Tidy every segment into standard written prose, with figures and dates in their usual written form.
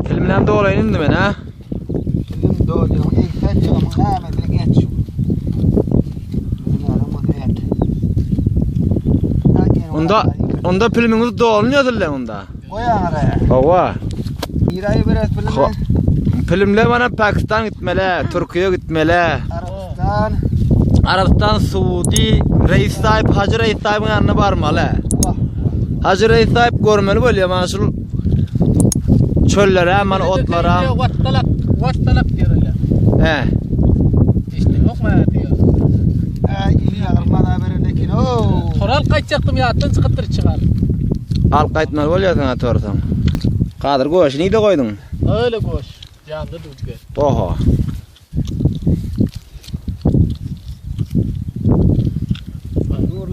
Filminem dolaýyn indi men ha. Film dolýan eýsen ýygymyň nämesini et şu. Bilmeýärin bolsa et. Onda onda filmiňiz dolun ýazyldy onda. Goýaňyz. Hawa. Iraýy beres filmi. Filmle bana Pakistan gitmeli, Türkiýe gitmeli. Arabistan. Arabistan, Suudi, Reis Saýyp, Hajy Reis Saýybyň ýanyna barmaly. Hajy Reis Saýyp görmeli bolýar mana şul çöllere, mana otlara. Wattalak, wattalak diýerler. He. Eşitdiň ýokmy diýer. Äý, ýagyr maza beren eken. Oo. Tor alyp gaýtjakdym ýatdan çykypdyr çygar. Alyp gaýtmaly bolýar saňa torsaň. Kadyr goşy nirde goýduň? Öyle goş. Ýanda duzge. Oho.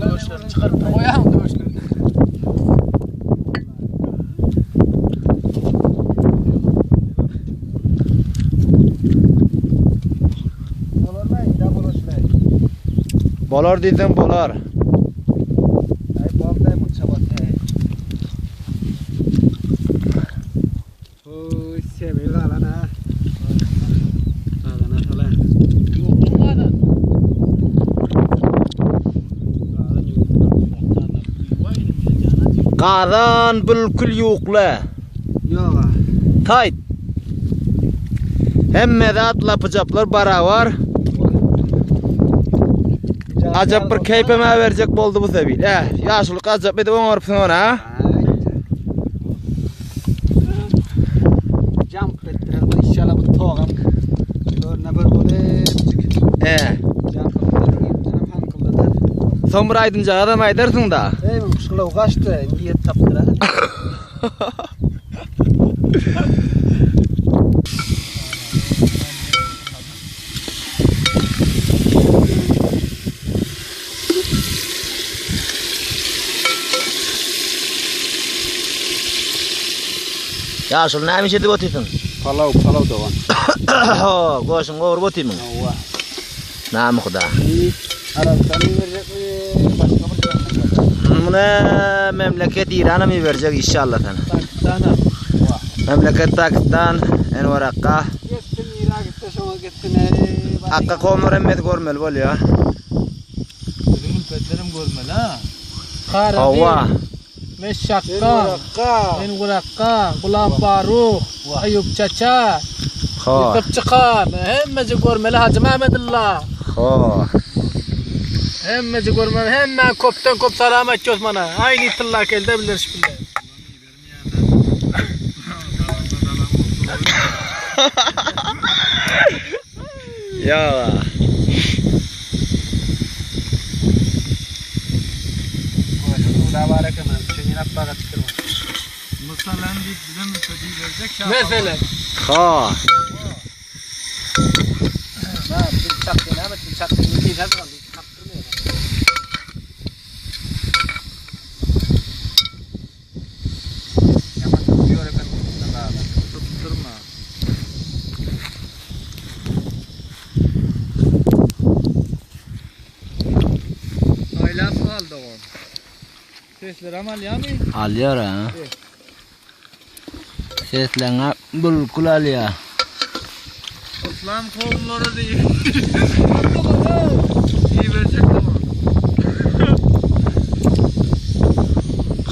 Döşlerini çykaryp goýaň döşlerini. Bolar diýseň bolar. Aý boldy munça boldy. Oý, sebil galan ha. Galan hala. Ýokluň galan. Galan ýokdur. Gazan bülkül ýukla. Ýoga. Taýt. Hemme zat lapyjaplar barabar. Ajap bir keýpem berjek boldy bu sebil. Eh, ýaşulyk ajap edip oňarypsyň ony ha. Jump etdirer bu inşallah bu togam. Örüne bir goly. Eh. Jump etdirer. Hankyldadyr. Soň bir aýdymjagazam aýdarsyň da. Ey, muşkulaw gaçdy. Indi ýet tapdylar. Ýaşuly näme iş edip otyrsyň? Palaw, palaw dogan. Goşuň gowrup otyrmyň? Hawa. Näme huda? Arabistan iberjekmi, başga bir ýerden? Muny memleket İran'a mı verecek inşallah sen. Pakistana. Memleket Pakistan, Enver Akka. Gitsin İran gitse şoňa gitsin. Ey, Akka komlar hemmesi görmeli bolýar. Biziň ülpetlerem görmeli ha. Hawa. Meşşakka, Engurakka, Gulam Baruh, Aýup Çaça, Ha. Ýusup Çykan, hemmeci görmeli Hajy Mehmedulla. Ha. Hemmeci görmeli, hemme köpden köp salam aýtýos mana. Aýny tylla kelde bildirişip bile. Ya. Musallam deyip bize mülteci verecek şah. Mesela. Ha. Ha, bir çak näme bir çak bir çak Tutturma. Aylap aldı o. Sesler am alýamy? Alýar ha. Sesleňe bulkul alýar. İslam kowumlary diýip. İyi verecek tamam.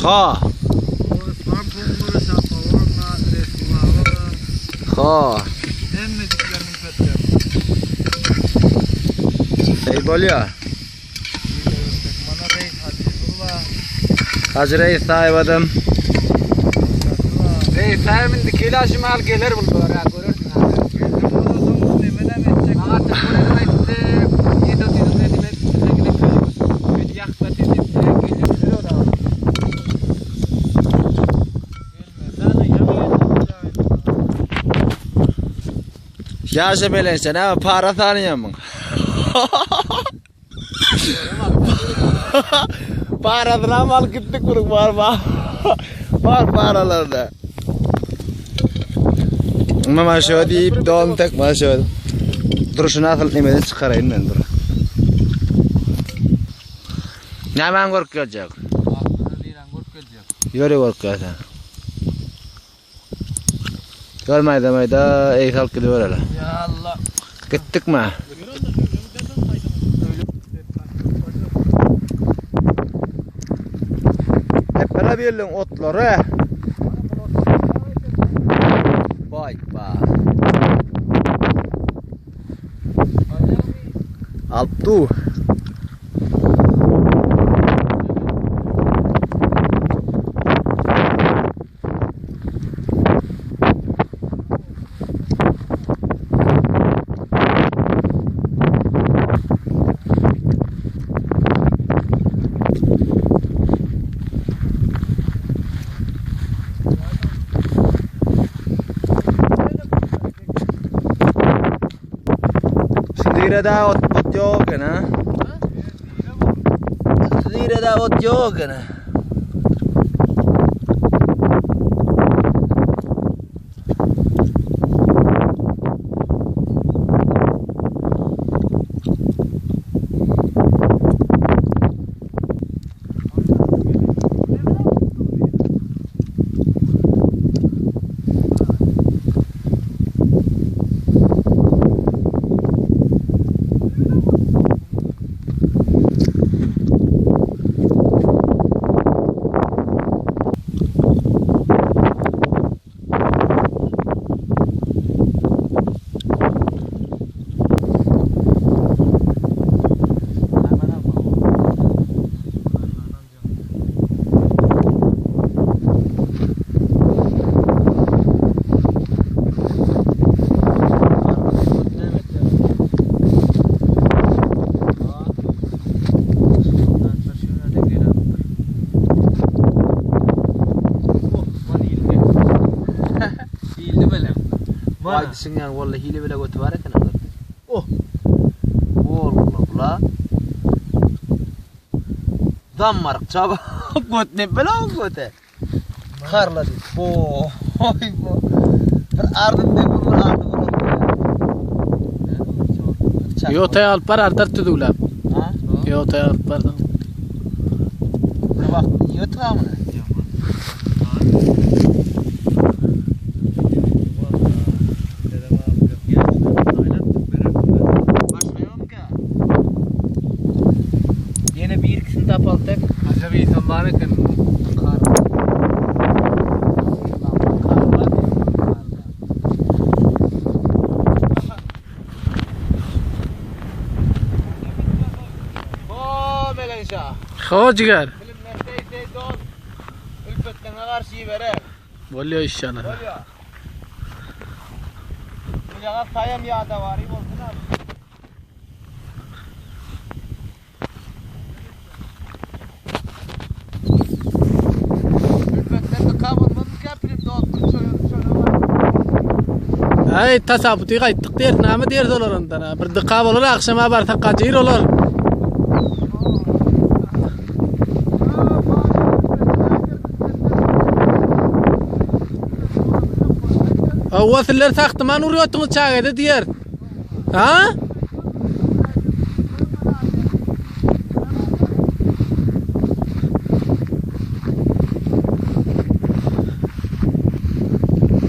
Ha. O İslam kowumlary şapawarna, Resulullah'a Ha. hemmeciklerinin fetleri. Şey bolýar. Mana reis Hacıullah, Hacı Reis sahibadım. Ey, saýmyn dikeli aşymal geler bul ha görersin. Maňa telefon aýtdy. Ýedi otuz dedim, segine köýük. Ýakda dedim, gelir o Ýaşa belense näme para sanýamyň? Parasyny am alyp gitdik bunuň bar bar. Bar paralarda. Mama şo diýip don tek ma şo. Dur şunu asyl nemeden çykaraýyn men dur. Nämäň görüp geljek? Ýöre görüp gelsen. Gel maýda maýda eý salyp gidibereli. Ya Allah. Gitdikmi? Hep birliň otlary. Vay ba. Alyp dur. Zirede ot, ot yok gene. Zirede ot yok gene. Vay dişin yani vallahi hile bile götü var eken. Oh. Vallahi bula. Dammarık çaba. Göt ne bela göte. Karla dit. Bo. Oy bo. Bir ardın ne bir ardın bir. Ýotay alyp bar ardar tüzüwläp. Ha? Ýotay alyp bar. Bir bak yotu amına. Başka yok mu ki? Yine bir ikisini tapalım tek. Acaba insan var eken. Oo Melenşah. Hojigar. Bilimler sey sey don. Ülfetlerine karşı verer. Bolýar inşallah. Bolýar. Bu yana sayam yağda var. iyi olsun abi. Ülfetler de kabulmadı ki film doğdu. Şöyle şöyle var. Ay tasabuty gaýtdyk diýer, näme diýer olar ondan? ha? Bir dyka bolar, akşama barsak gajyr olar. Awa sizler sakdyman urýardyňyz çagada diýer. Ha?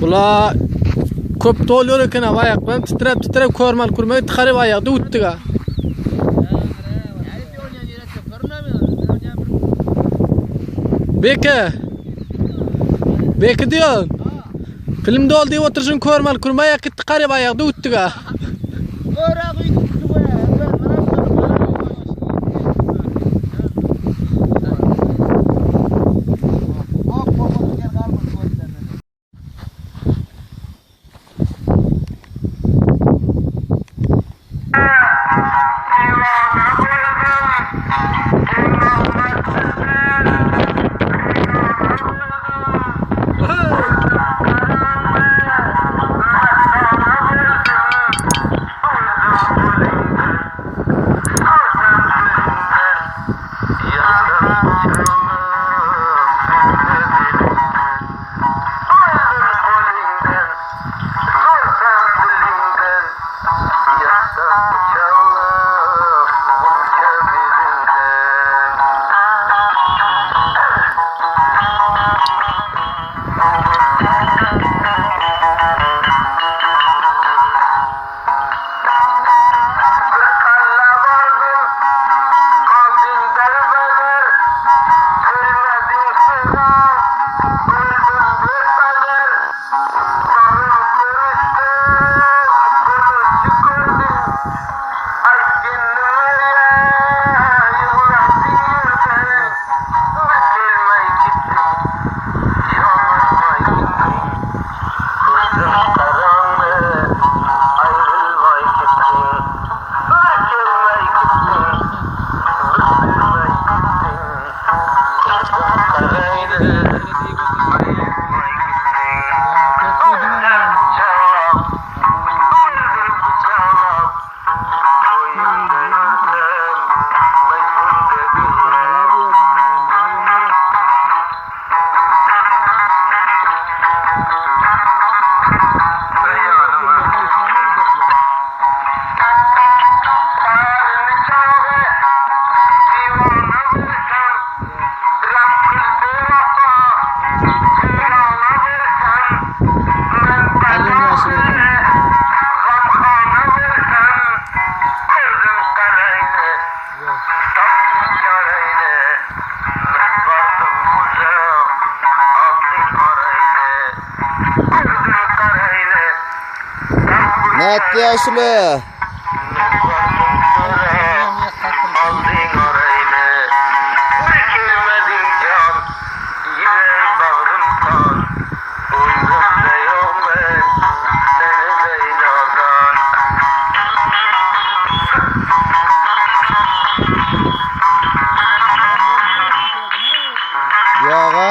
Bula köp dolýar eken ha, aýaklarym titrep titrep körmal kurmak tıkaryp aýakda utdyk ha. Beke. Beke diyor. Film doldy diýip oturşun körmal kurma aýak gitti garyp aýakda utdyk ha. Nätdi ýaşuly? Ýoga.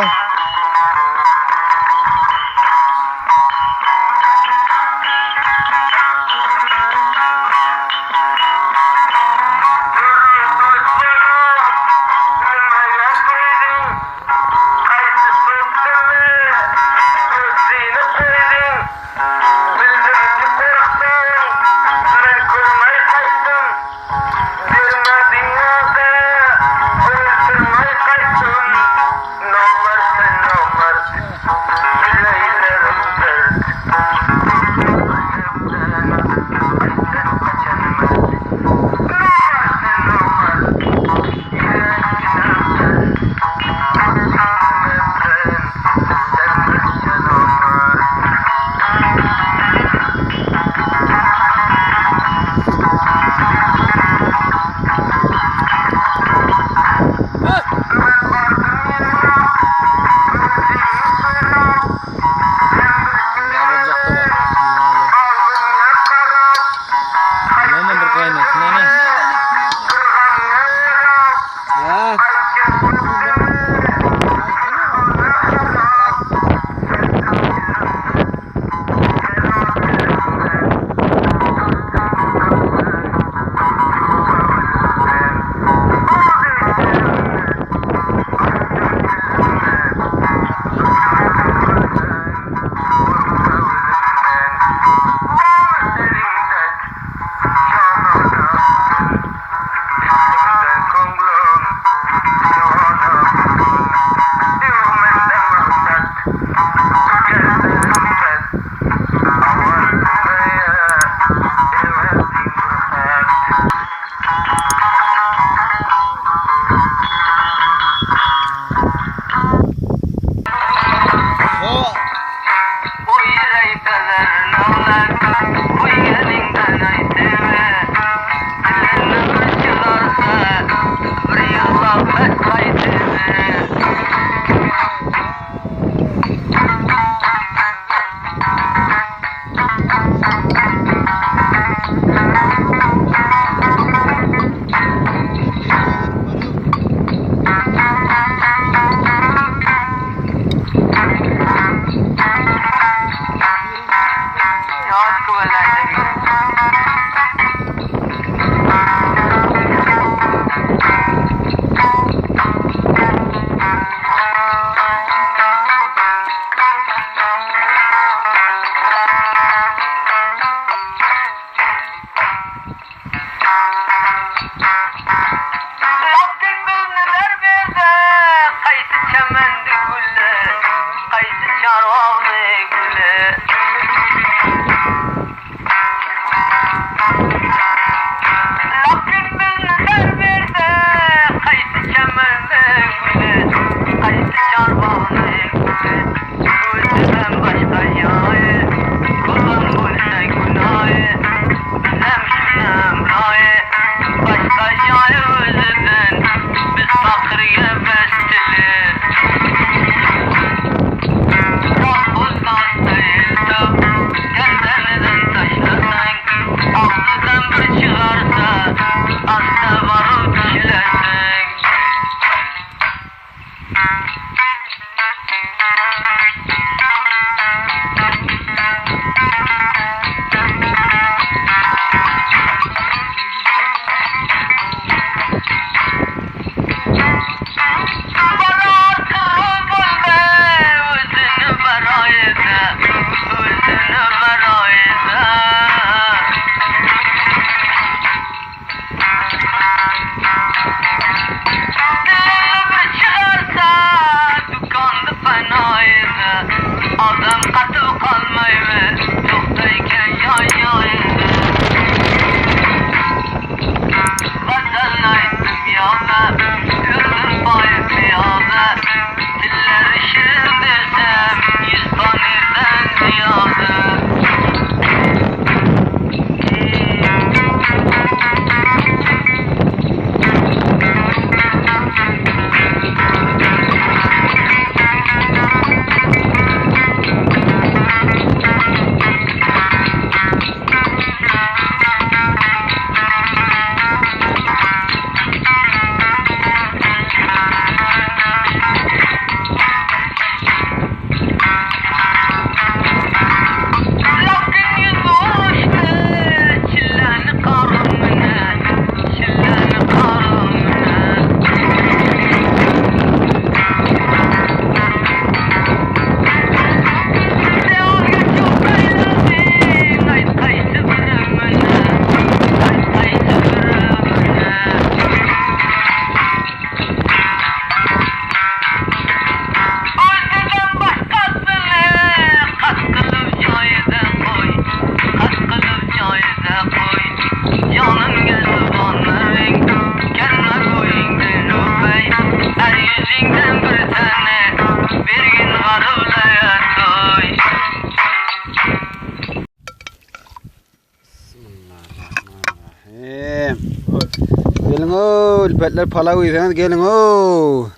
Geliň-ow, ülpetler palaw iýseňiz geliň-ow.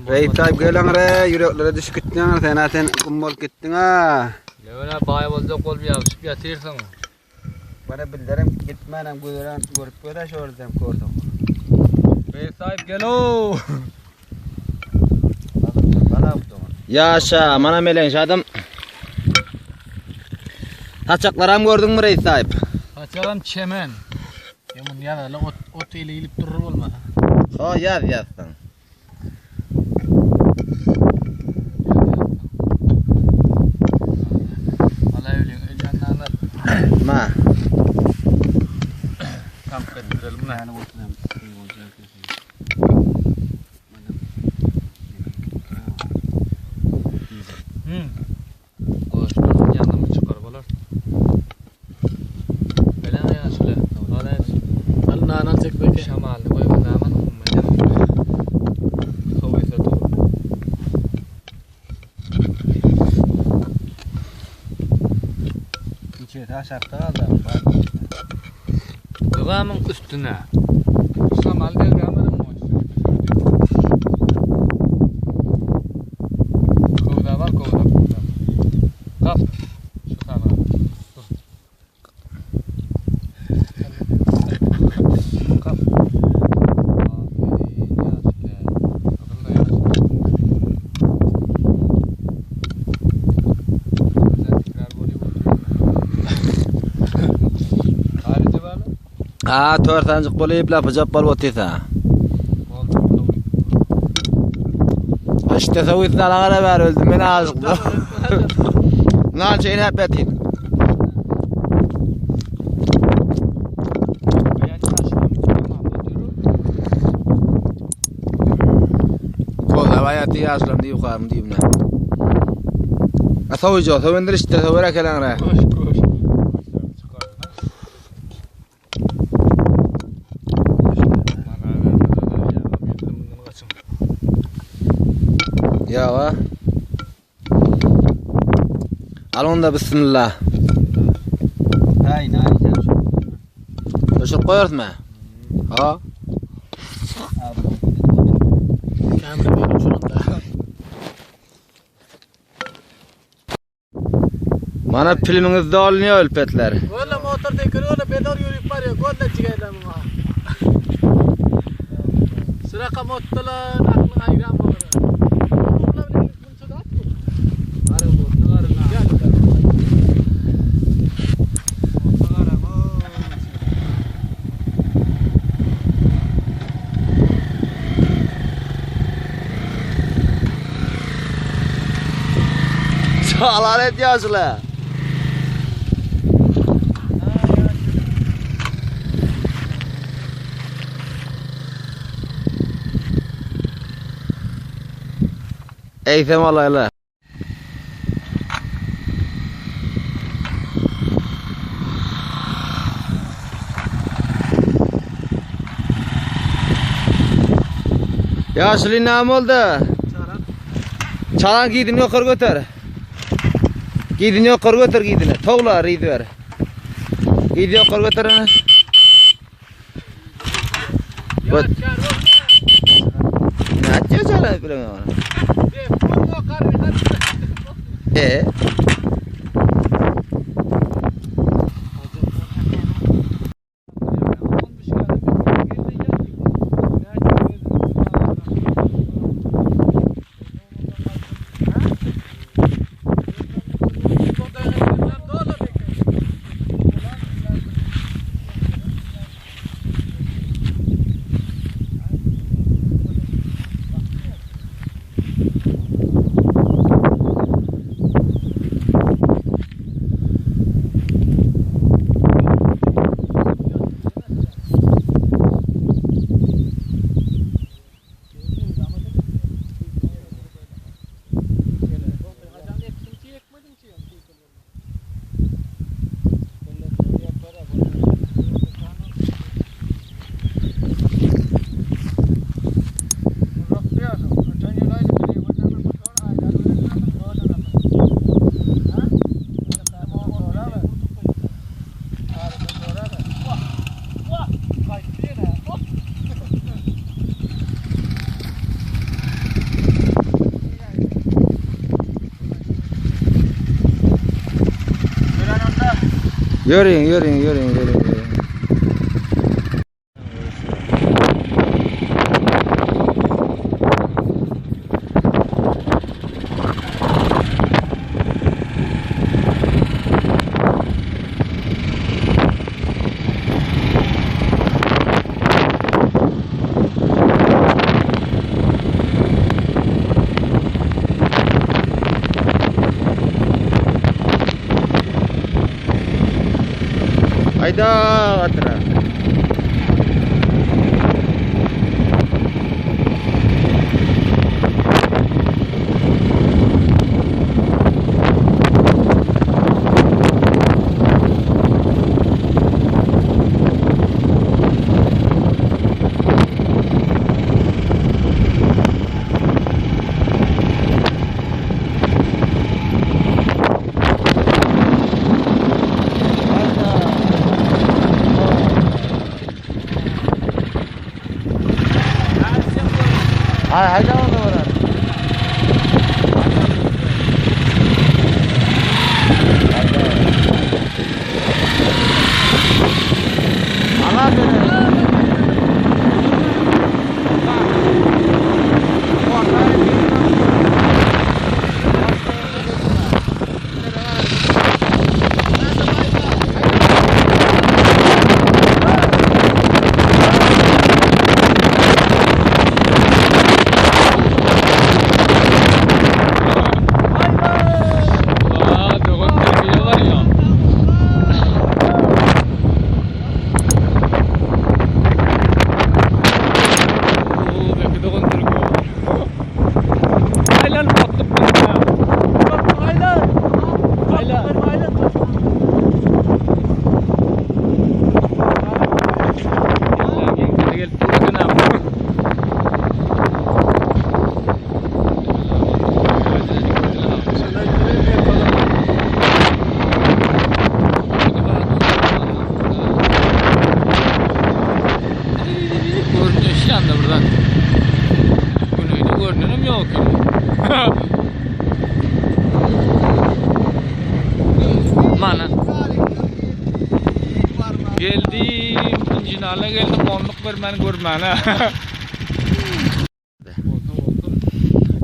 Reýip saýyp geliň-re, ýüreklere düşüp gitdiň sen-ä sen gum bolup gitdiň-ä. Nöwere baý boljak bolup ýapyşyp ýatyrsyň. Bara bildirim gitmänem gözelen görüp göre şördem gördüm. Reýip saýyp gel-ow. Ýaşa, mana meleň şadam. Saçaklaram gördüňmi Reýip saýyp? Saçagam çemen. Ýa muny ýazaly ot ot ili ilip durur bolmasa. Ha ýaz ýazsaň. Ala öýlüň öýlänler. Ma. Kamp etdirelim. Hmm. Goşlaryň ýanyny çykar bolar. Belen ýaşly. Balen. Al nan al çek beke. Şamalny goýup zaman umman. Sowysa dur. Içerisi aşakda galdy. Ýogamyň üstüne. Şamal degrämedim o. Kowda bar, kowda, kowda. Kap. Şu sana. Dur. Kap. Aferin ýaşly. Gyzyl ýaşly. Sen tekrar bolýar. Harici barmy? Ha, törsanjyk bolup, lapyjap bolup otyrsa. İşte sowytny ala gara bäri öldüm men azık. Nan çeýnäp ýatyn. Koza baýaty ýaşlam diýip karym diýip ne. A sowyja, sowendir işte sower ekeleňre. Koş koş. Ýa. Al onda bismillah. Hay, nay, Öçürip goýarsyň Ha. Kamera beni uçuranda. Mana filmiňiz dolunýar ülpetler. Gölle motor tekeri öyle bedor yürüyüp barýar. Gölle jigerler muňa. Sıraka mottolar aklyň aýran bolar. Çalar et ýaşula. Eýsem alayla. Ýaşuly näme boldy? Çalan giydini ýokary göter. Giydini ýokary göter giydini. Togla riz ber. Giydini ýokary göter. Göt. Nätýär çalan bilen ony? E. Ýörüň, ýörüň, ýörüň, ýörüň, ýörüň. Hayda gatyra. Hay hayda onda barar. Ana beni. Aa, dogan terbiye var ya. Oo, belki dogan terbiye var. Aylan patlık bana. Aylan. Aylan. Aylan. Gel, gel, gel. Görünüyor şu anda buradan. Güneyde görünürüm yok. Mana. Geldim, injinala geldim, onluk bermeni görmäne.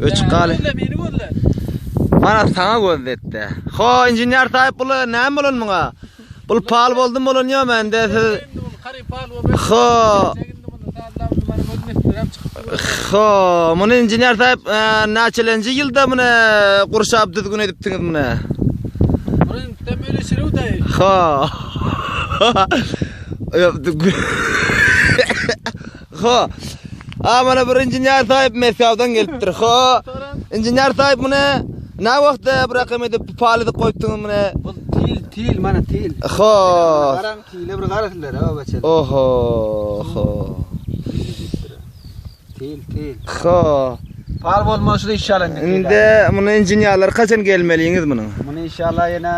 Öçük galy. Gözle beni gözle. Mana sana gözletdi. Ho inžener sahip bul näme bolan muňa? Bul pal boldum bolan ýok mende siz. Şimdi bunu karı pal o ben. Ho. Çekindi bunu sağlam bana gözünü ettirem çıktı. Ho, muny inžener sahip näçelenji ýylda muny gurşap düzgün edipdiňiz muny? Bunun temeli şiru dayı. Ho. Ho. A mana bir inžener sahip Meskawdan gelipdir. Ho. Inžener sahip muny nä wagtda bir rakam edip pal edip goýupdyňyz muny? Bu til til mana til. Ho. Garan tile bir garasynlar ha beçel. Oho. Ho. Til til. Ho. Pal bolmaşy inşallah. Indi muny inženerler kaçan gelmeliňiz muny? Bunu inşallah yine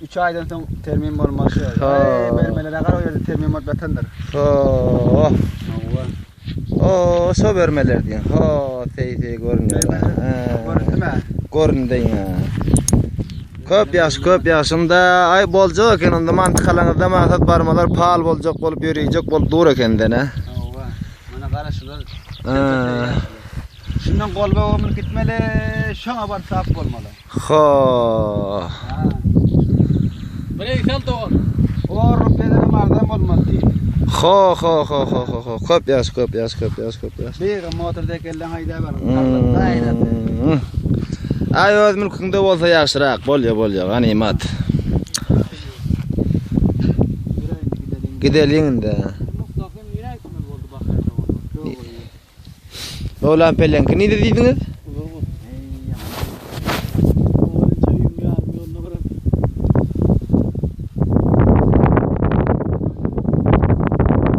3 aydan soň termin bolmaşy. Ha. Ay bermelere gar o ýerde termin bolup ýatandyr. Ho. Hawa. O, şo bermeler diýen. Ho, sey sey görünýär. Göründü mü? Göründi ýa. Köp ýaş, köp ýaşynda ay boljak eken onda mantykalaňyzda maksat barmalar pal boljak bolup ýörüjek bolup dur eken de ne. Hawa. Mana garaşylar. Ha. Şundan golba omur gitmeli, şoňa bar sap bolmaly. Ho. Ha. Buraya sal doğan. O rupelerim ardan bolmaly til. Ho ho ho ho ho ho. Köp ýaş, köp ýaş, köp ýaş, köp ýaş. Bir motor dekellen haýda bar. Hmm. Ay öz mülküňde bolsa ýagşyrak, bolýa bolýa, ganymat. Gideliň indi. Mevlam pelenki nide diýdiňiz?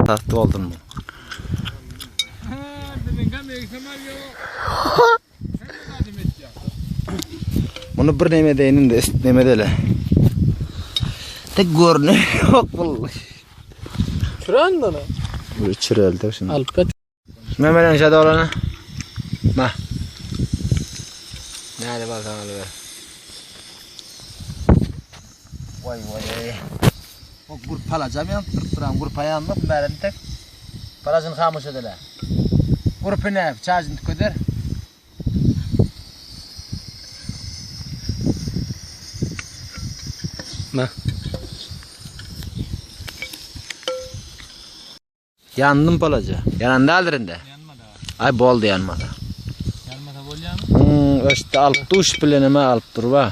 Tatlı oldun mu? Bunu bir neme deýin indi, neme dele. Tek görünü yok bu. Çüren mi? Bu çüreldi şimdi. Alıp kaç. Memelen şada olanı. Ma. Nerede bakalım hadi be. Waý waý. O gür palajam ýanyp durup duran, gür paýanlyk bäri tek. Palajyny hamuş edele. Gürpü näp, çajyny tükeder. Ma. Ýandym palaja. Ýanan däldir indi. Ýanmady. Aý boldy ýanmasa. Ýanmasa bolýarmy? Hmm, öşde alyp duş bileneme alyp dur ba.